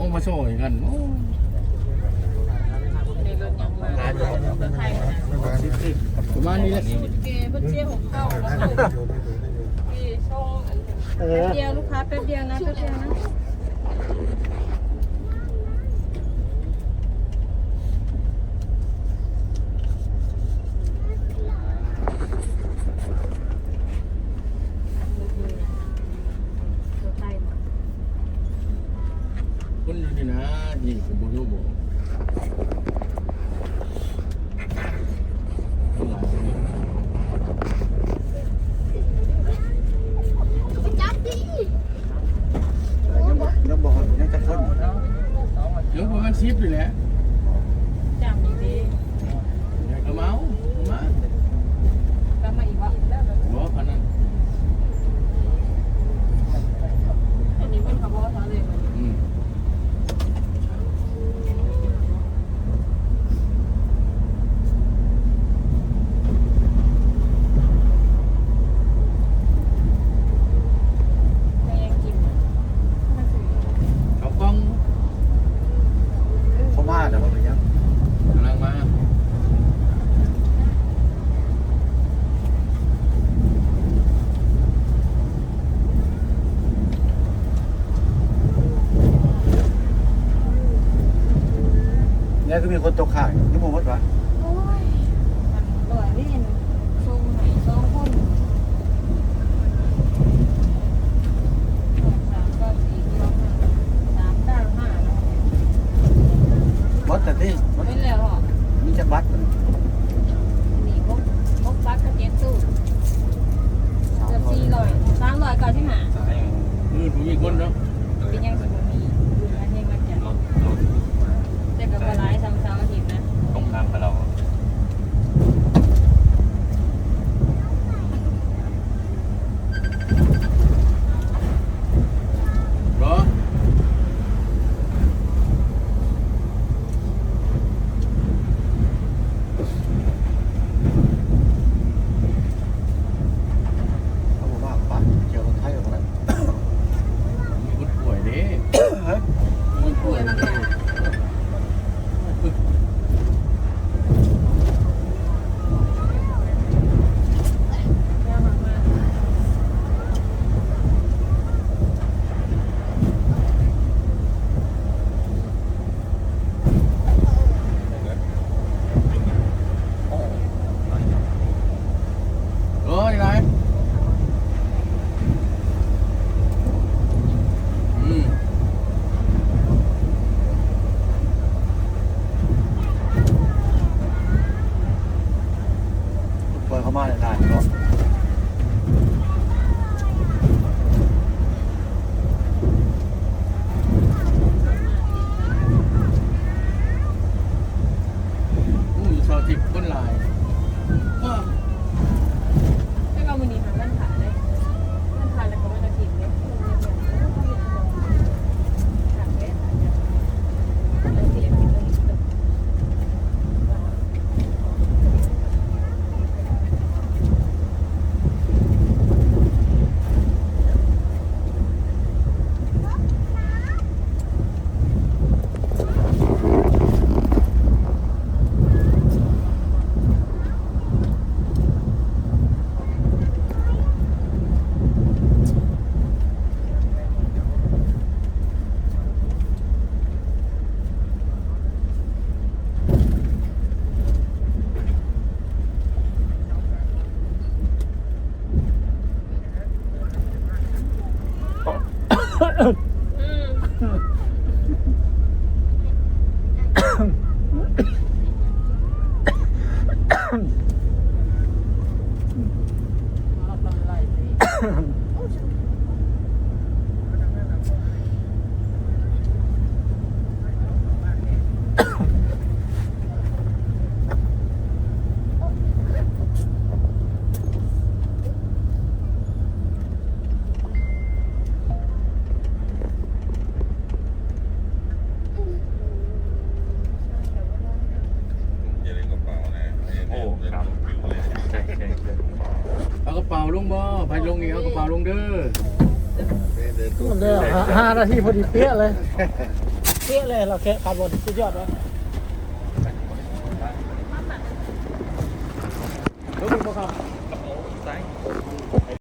ອອກມາຊ່ອຍກັນ. ໂອ້ ປະມານນີ້ແຫຼະ. ເອີ ແປັບດຽວ ລູກຄ້າ ແປັບດຽວນະ ແປັບດຽວນະ. ຄົນຢູ່ນີ້ນະ ນີ້ກໍບໍ່ຮູ້ບໍ່ ຄົນຫຼາຍ. ຍັງບໍ່ ຍັງບໍ່ຮອດ ຍັງຈັກຄົນ? ເອີ ປະມານສິບນີ້ແຫຼະ. ຈຳອີກເດ້. ເອົາມາ ເອົາມາ ກັບມາອີກບໍ່? ບໍ່ ປານນັ້ນ. ອັນນີ້ເພິ່ນກໍບໍ່ເທົ່າເລີຍ. ອືມ. ເຂົ້າກ່ອງ ເຂົາມາແລ້ວບໍ່? ຍັງ ກຳລັງມາ. ແລ້ວຄືມີຄົນຕົກຄ້າງຢູ່ ຍັງບໍ່ໝົດຫວາ? ໂອ້ຍ ມັນຮ້ອຍເດ້ ສົ່ງໃຫ້ສອງຄົນ ສາມ ເກົ້າ ສີ່ ເກົ້າ ຫ້າ ສາມ ເກົ້າ ຫ້າ ເນາະ. ໝົດແລ້ວຕິ? ໝົດແລ້ວເນາະ. ມີຈັກບັດ? ມີຫົກ ຫົກບັດກັບເຈັດຕູ້ ເກືອບສີ່ຮ້ອຍ ສາມຮ້ອຍເກົ້າສິບຫ້າ. ມື້ບໍ່ມີຄົນເນາະ. ເປັນຫຍັງຊິບໍ່ມີ ບຸນອາທິດວັນຈັນ ແຕ່ກໍບໍ່ຫຼາຍສ່ຳເສົາອາທິດນະ. ຕົງຂ້າມໄປແລ້ວ. ເອົາບໍ່ມາປະ ເຈົ້າໄທອອກມາ. ມີຄົນປ່ວຍເດ້. ຮະ? ມີຄົນປ່ວຍ. ໂອ້ຍ ຫຼາຍ. ອືມ ເປີດເຂົ້າມາຫຼາຍໆເນາະ. ໂອ້ຍ ເສົາອາທິດຄົນຫຼາຍ. ແຕ່ວ່າມື້ນີ້ຫາວັນພະເດ້ ວັນພະແລ້ວກໍວັນອາທິດເດ້. ໂອ້ ຄັບ ເອົາກະເປົາລົງບໍ່? ໃຜລົງອີກ ເອົາກະເປົາລົງເດີ. ແລ້ວ ຫ້ານາທີພໍດີເປະເລີຍ. ເຕະເລີຍ ລາວແຄະຄາດບອນ ສຸດຍອດເລີຍ.